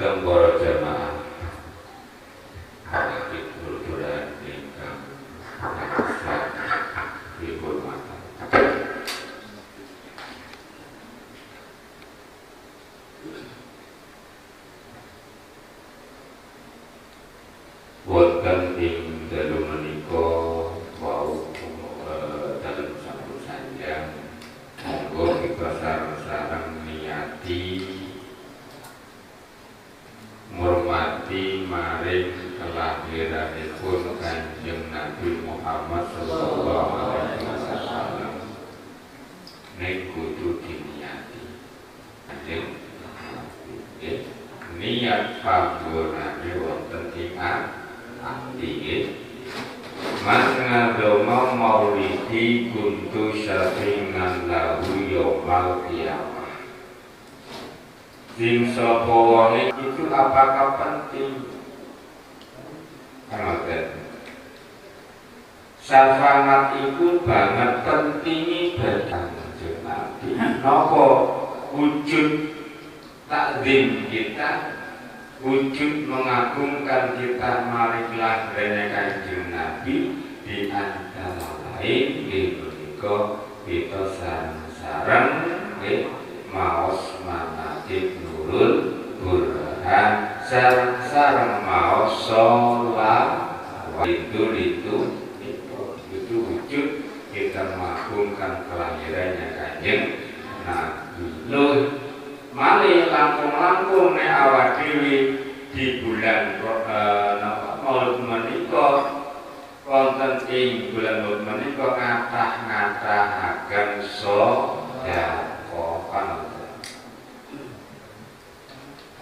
Dumateng para jamaah dulur-duluran ingkang tansah dihormati. Wonten ing dalu menika wau dalem sampun sanjang, monggo kita sareng-sareng niati ngurmati maring kelahiranipun Kanjeng Nabi Muhammad sallallahu alaihi wasallam. Ning kudu diniati. Kanjeng Nabi niat panggonane wonten ing ati nggih. Mas ngadoma maulidi kuntu syafi'an lahu yaumal qiyamah. Sing sapa wonge itu apakah penting? Ngoten. Syafaat itu banget pentingi bagi Kanjeng Nabi. Napa wujud takzim kita, wujud mengagungkan kita maring lahirnya Kanjeng Nabi di antara lain nggih menika kita sareng-sareng nggih maos manaqib Nurul Burhan, sareng-sareng maos sholawat. Itu wujud kita mengagungkan kelahirannya Kanjeng Nabi. Loh, malih langkung-langkung nek awak dhewe di bulan napa Maulid menika wonten ing bulan Maulid menika ngatah-ngatahaken sedekah.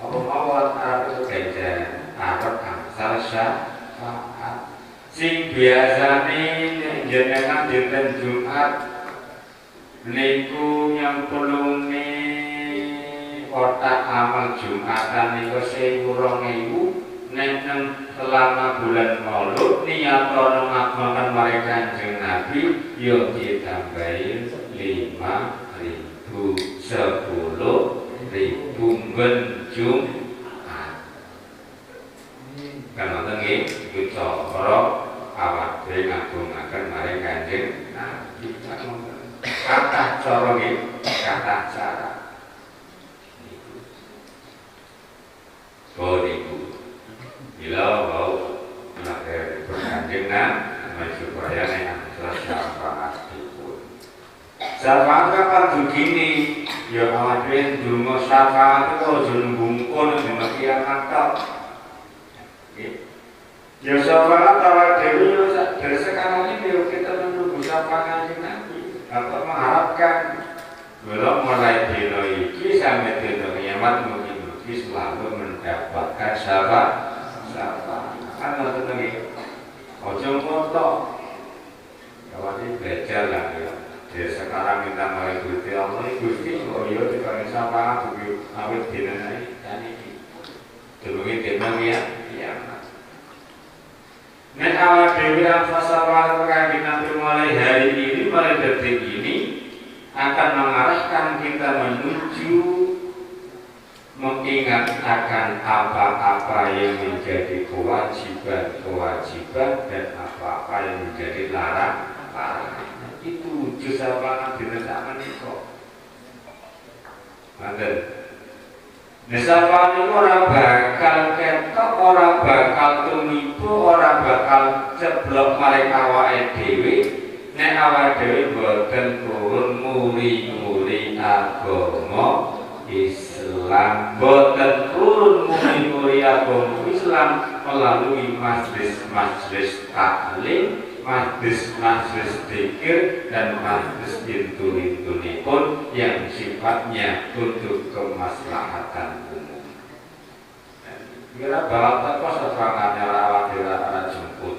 Apa mawon arep itu ganjaran, arep angsal syafaat. Sing biasane nek jenengan dinten Jumat niku nyemplungne kotak amal Jumatan niku 1000 2000 nek selama bulan Maulud niatana ngagungkan marang Kanjeng Nabi ya ditambahi 5000 10.000 ben Jumat. Kan wonten nggih iku cara awak dhewe ngagungaken marang Kanjeng Nabi. Kathah cara nggih, kathah cara. Oh niku. Bila wau lahiripun Kanjeng Nabi supaya nek angsal syafaatipun. Syafaat kapan dugine? Ya awak dhewe ndonga syafaat iku aja nunggu dina kiamat tok. Nggih. Ya syafaat awak dhewe yo dari sekarang ini yo kita menunggu syafaat Kanjeng Nabi atau mengharapkan belum mulai dina iki sampai dina kiamat mungkin-mungkin selalu mendapatkan syafaat. Kan ngoten nggih. Aja ngoto. Ya wajib belajar lah ya. Dari sekarang minta mari Gusti Allah, Gusti kok ya dikane syafaat dugi awit dina iki. Durunge dina ya kiamat. Nek awak dhewe angsal syafaat Kanjeng Nabi mulai hari ini, mulai detik ini akan mengarahkan kita menuju mengingat akan apa-apa yang menjadi kewajiban-kewajiban dan apa-apa yang menjadi larangan. Itu wujud syafaat dina sak menika. Ngoten. Nek syafaat niku ora bakal ketok, ora bakal tumiba, ora bakal ceblok maring awake dhewe nek awake dhewe boten purun nguri-nguri agama Islam, boten purun nguri-nguri agama Islam melalui majelis-majelis taklim, majelis-majelis dzikir dan majelis intu-intunipun yang sifatnya untuk kemaslahatan umum. Kira bakal teko syafaatnya awak dhewe ora jemput.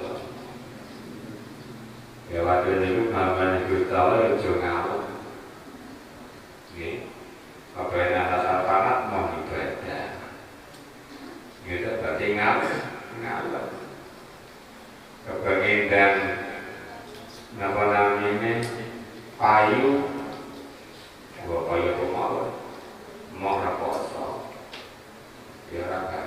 Ya waktu niku mamane Gusti Allah aja ngalem. Nggih. Apa yang atas syafaat mau ibadah. Gitu berarti ngalem. Kepengen dan napa namine payu gua kaya kemawon mau rekoso ya ora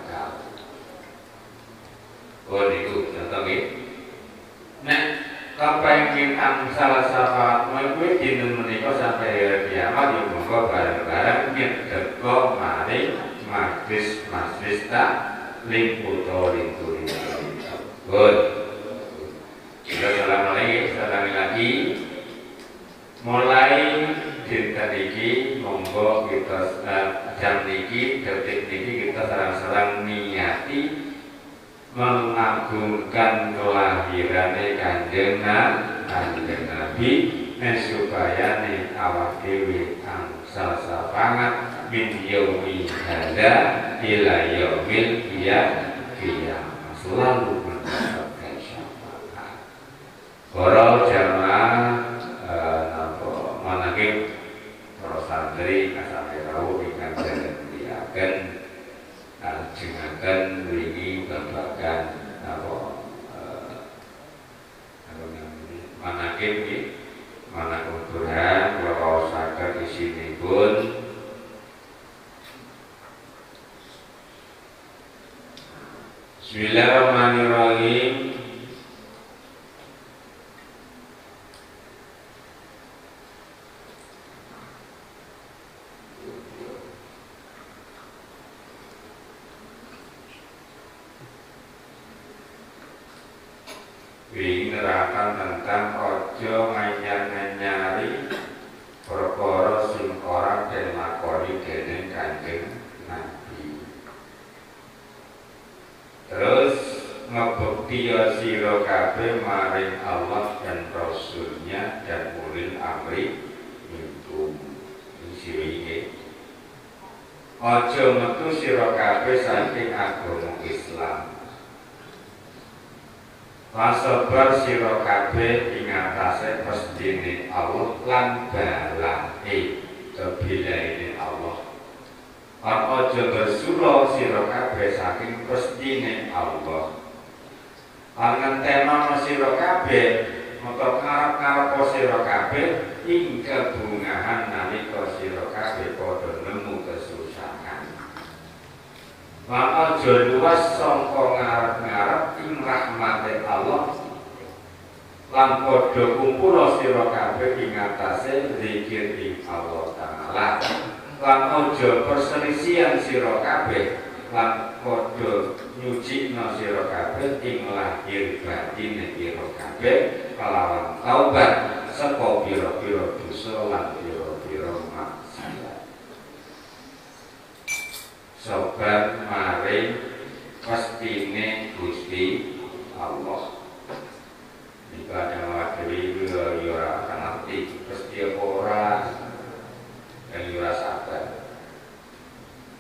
angsal syafaat kuwi dinten menika sampai hari kiamat ya monggo bareng-bareng nyedeka maring majlis-majlis taklim utawa linturi. Good. Kita salam lagi, salam lagi. Mulai dinten iki monggo kita jam niki detik niki kita sareng-sareng niati mengagungkan kelahirane Kanjeng Nabi supaya nih awak dhewe angsal syafaat min yaumi hadza ila yaumil qiyamah selalu mendapatkan syafaat. Para jamaah napa manake para santri kasame rawuh ingkang diaken ajengaken wingi babagan napa manakib nggih manakib Quran kula waosaken isinipun Bismillahirrahmanirrahim. Wingi nerakan tentang ojo nganyar-nganyari perkara sing ora den lakoni dening Kanjeng Nabi. Terus ngebukti ya sira kabeh maring Allah dan Rasulnya dan ulil amri minkum. Isi wingi. Ojo metu sira kabeh saking agama Islam. Lan sabar sira kabeh ing atase pestine Allah lan balae kebilaine Allah. Lan aja bersula sira kabeh saking pestine Allah. Lan ngentenono sira kabeh meta ngarep-ngarep sira kabeh ing kebungahan nalika sira kabeh padha nemu kesusahan. Lan aja luwas sangka ngarep-ngarep ing rahmate Allah lan padha kumpul sira kabeh ing atase zikir ing Allah Ta'ala. Lan aja perselisihan sira kabeh lan padha nyucikna sira kabeh ing lahir batine sira kabeh kelawan taubat saka pira-pira dosa lan pira-pira maksiat. Sabar maring pestine Gusti Allah. Jika ada dhewe ya ora ngerti pesti apa ora dan ya ora sabar.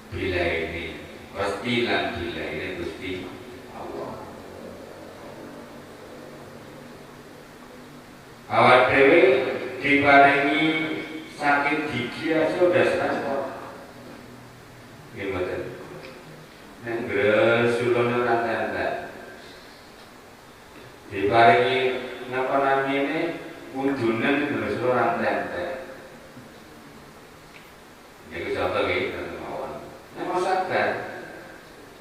Bila ini pasti lan bila ini Gusti Allah. Awak dhewe diparingi sakit gigi aja udah repot. Nggih mboten. Nek gresulane ora entek. Diparingi napa namine udunen gresul ora entek. Niku contoh nggih mawon. Nek mau sabar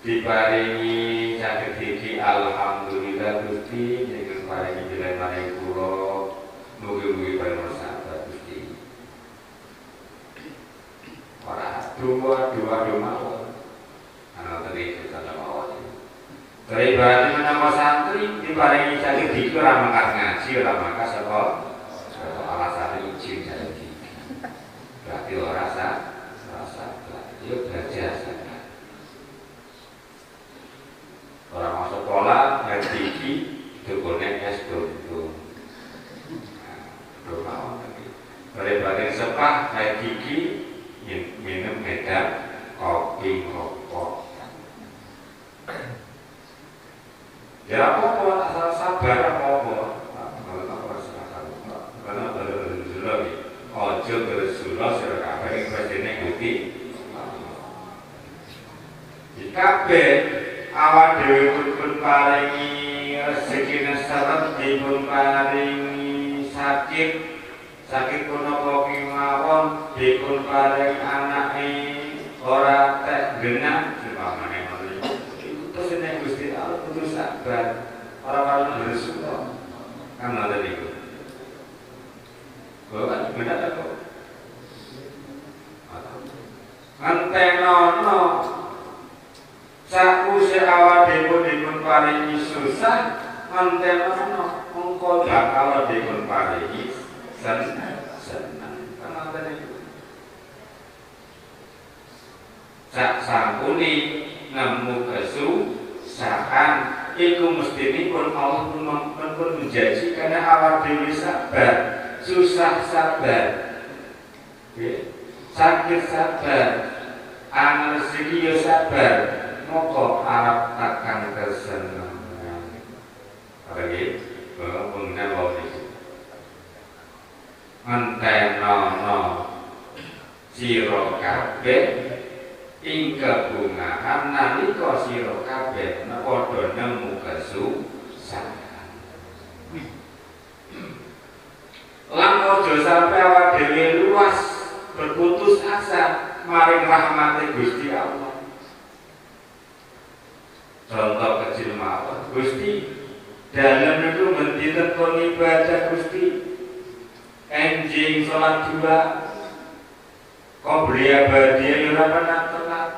diparingi sakit gigi alhamdulillah Gusti jenengan paringi jalan maring kula mugi-mugi paring sabar Gusti. Ora dua mawon. Ana tadi contoh mawon. Ibaratnya menapa santri diparingi sakit gigi ora mangkat ngaji ora mangkat saka alasane izin sakit gigi. Berarti ora sabar. Yo belajar sabar. Orang mau sekolah sakit gigi dukune es dondong. Nah, mawon tadi. Ibaratnya sepah sakit gigi minum medan kopi rokok. Ya apa-apa, asal sabar apa-apa. Karena bersula ojo bersula sira kabeh ing presine Gusti. Di kabeh awak dhewe pun paringi rezekine seret dipun paringi sakit, sakit punapa kemawon dipun paring anake ora tek genah seumpamane ngono iku. Terus nek Gusti Allah kudu sabar, ora perlu bersula. Kan ngoten niku. Sakwise awak dhewe dipun paringi susah ngentenono mengko bakal dipun paringi seneng. Ngoten niku. Sak sampune nemu kesusahan iku mestinipun Allah pun menjanjikan awak dhewe sabar, susah sabar. Nggih. Sakit sabar, angel rezeki ya sabar, moko arep tekan kesenengan. Nggih, pengenal wau niku. Entenono sira kabeh ing kebungahan nalika sira kabeh padha nemu kesusahan. Lan aja sampe awak dhewe luas berputus asa maring rahmate Gusti Allah. Contoh kecil mawon, Gusti dalem niku mendinten kon ibadah Gusti. Enjing salat dua qobliya badiya yo ora pernah telat.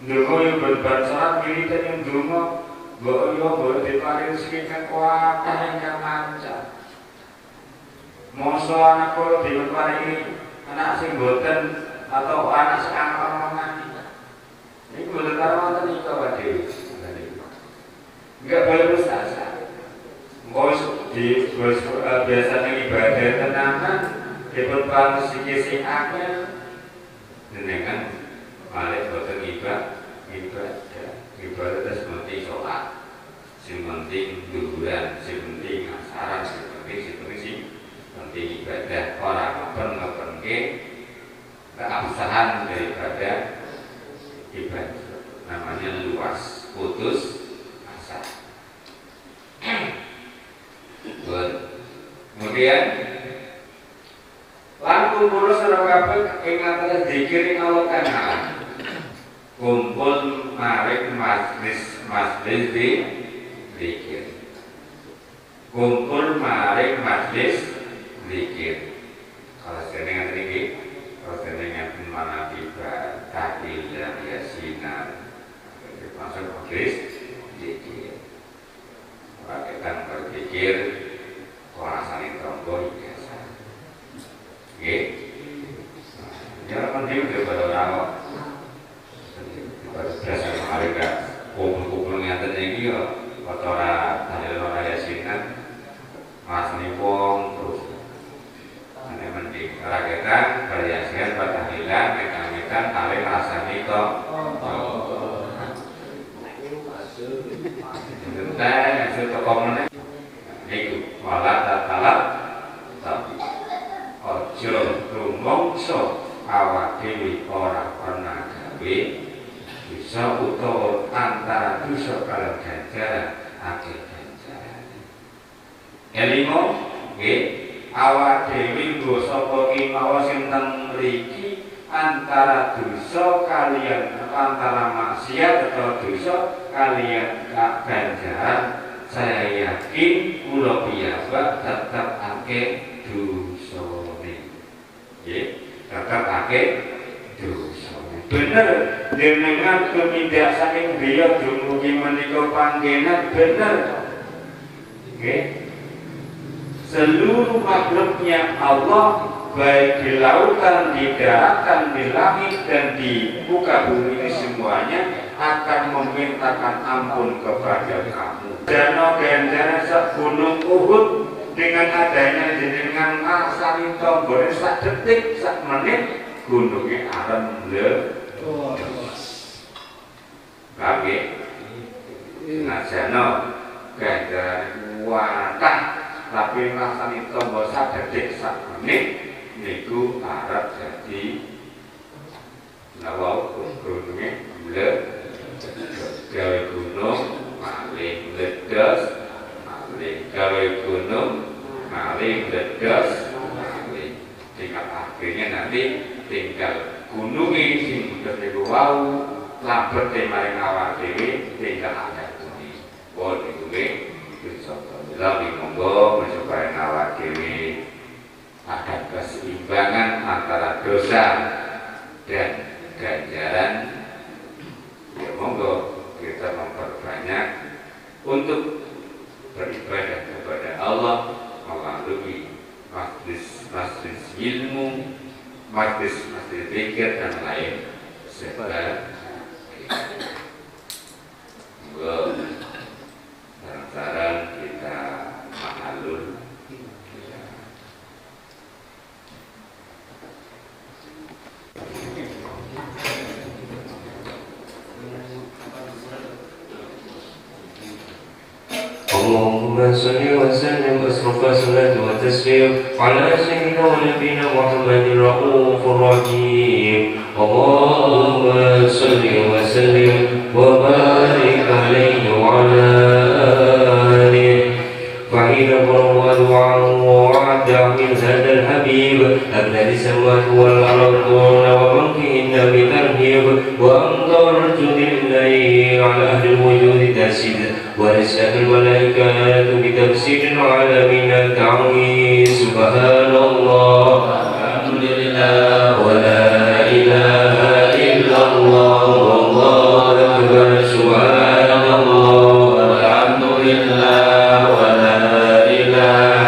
Ndonga yo ben salat wiridan yo ndonga, mbok yo mbok diparingi rezeki kang kathah ingkang lancar. Mosok anak kula diparingi anak sing boten atau anak sing angel-angelan. Niku boten karo wonten iki Pak Dewi. Enggak boleh putus asa. Engko di biasanya ibadah tenanan dipun paring rezeki sing akeh jenengan malih boten ibadah ibadah terus penting sholat, sing penting duhuran, sing penting asaran, sing penting sing penting sing penting ibadah ora ngeben-ngebenke keabsahan daripada ibadah namanya luas putus asa. Kemudian lan kumpul sira kabeh ing atase zikir ing Allah Ta'ala. Kumpul maring majlis-majlis zikir. Kumpul maring majlis zikir. Kalau seneng ngaten iki, kalau seneng ngaten manaqib, tahlilan, yasinan, masuk majlis zikir. Rakyatan berpikir rasane tonggo biasa. Nggih. Ya penting daripada ora kok. Daripada kemarin gak kumpul-kumpul ngaten iki yo ora tahlilan ora yasinan masne wong terus. Ane mending rakyatan beryasinan bertahlilan metan-metan paling rasane kok. Tentang hasil toko meneh niku wala tatalab tapi aja rumangsa awak dhewe ora pernah gawe dosa utawa antara dosa karo ganjaran akeh ganjaran. Kelima nggih awak dhewe nggo sapa kemawon sing teng mriki antara dosa kalian antara maksiat atau dosa kalian ganjaran saya yakin kula piyambak tetep akeh dosane. Nggih, tetep akeh dosane. Bener jenengan tumindak saking griya dumugi menika panggenan bener. Nggih. Seluruh makhluknya Allah baik di lautan, di daratan, di langit, dan di muka bumi ini semuanya akan memintakan ampun kepada kamu. Dano ganjaran sak gunung Uhud dengan adanya jenengan ngrasani tombone sak detik, sak menit gunungnya arep meledos. Paham nggih? Ngajano ganjaran watah tapi ngrasani tombo sak detik, sak menit niku arep dadi napa gununge mledos. Gawe gunung malih mledos, malih gawe gunung malih mledos, malih. Tinggal akhirnya nanti tinggal gununge sing mledos niku wau labet maring awak dhewe tinggal ada gununge. Pun niku nggih insyaallah monggo supaya awak dhewe ada keseimbangan antara dosa dan ganjaran. Ya monggo untuk beribadah kepada Allah melalui majelis-majelis ilmu, majelis-majelis zikir dan lain sebagainya. Sarang-sarang kita mahalul. اللهم صل وسلم أشرف الصلاة والتسليم على سيدنا ونبينا محمد الرؤوف الرحيم. اللهم صل وسلم وبارك عليه وعلى آله. فحين قرأ وعد من هذا الحبيب الذي سماه والأرض ومن فيهن بترهيب وأمطار الجود الله على أهل الوجود تسد ورسالة الملائكة بتفسير العالمين التعويذ. سبحان الله الحمد لله ولا إله إلا الله والله أكبر. سبحان الله والحمد لله ولا إله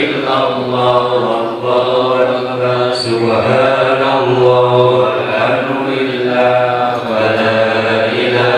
إلا الله والله أكبر. سبحان الله والحمد لله ولا إله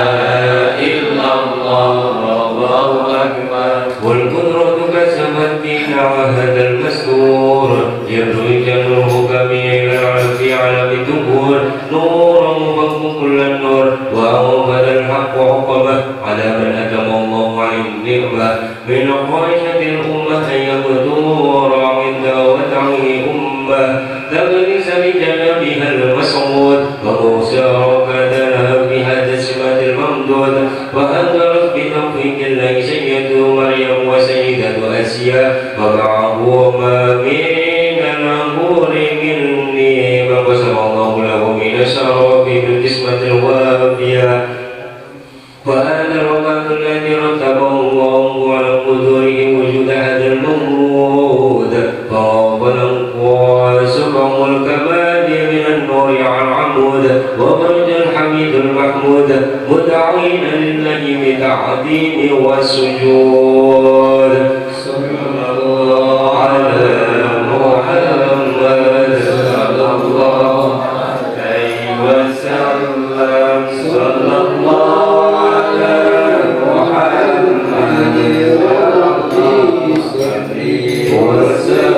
إلا الله والله أكبر. والقدرة كسبت بنا وهذا المستور يبرج نوره كمين في عالم الدبور نورا مبقى كل النور وأوبد الحق عقبه على من أتم الله عليه النعمة من قريشة الأمة أن يبدو عند ودعه أمة تغرس بجنبها المسعود وموسى ركدنا بهذا السمات الممدود وهدرت بتوفيق الله سيدة مريم وسيدة آسيا ومعه ما من الأمور مني ما قسم الله له من الشرف بالقسمة الوافية. وهذا الوقت الذي رتبه الله على قدوره وجود هذا المولود فوق سبع الكمال من النور على العمود وبرج الحميد المحمود مدعين لله بتعظيم والسجود. صلى الله على محمد صلى الله عليه وسلم. صلى الله على محمد وسلم.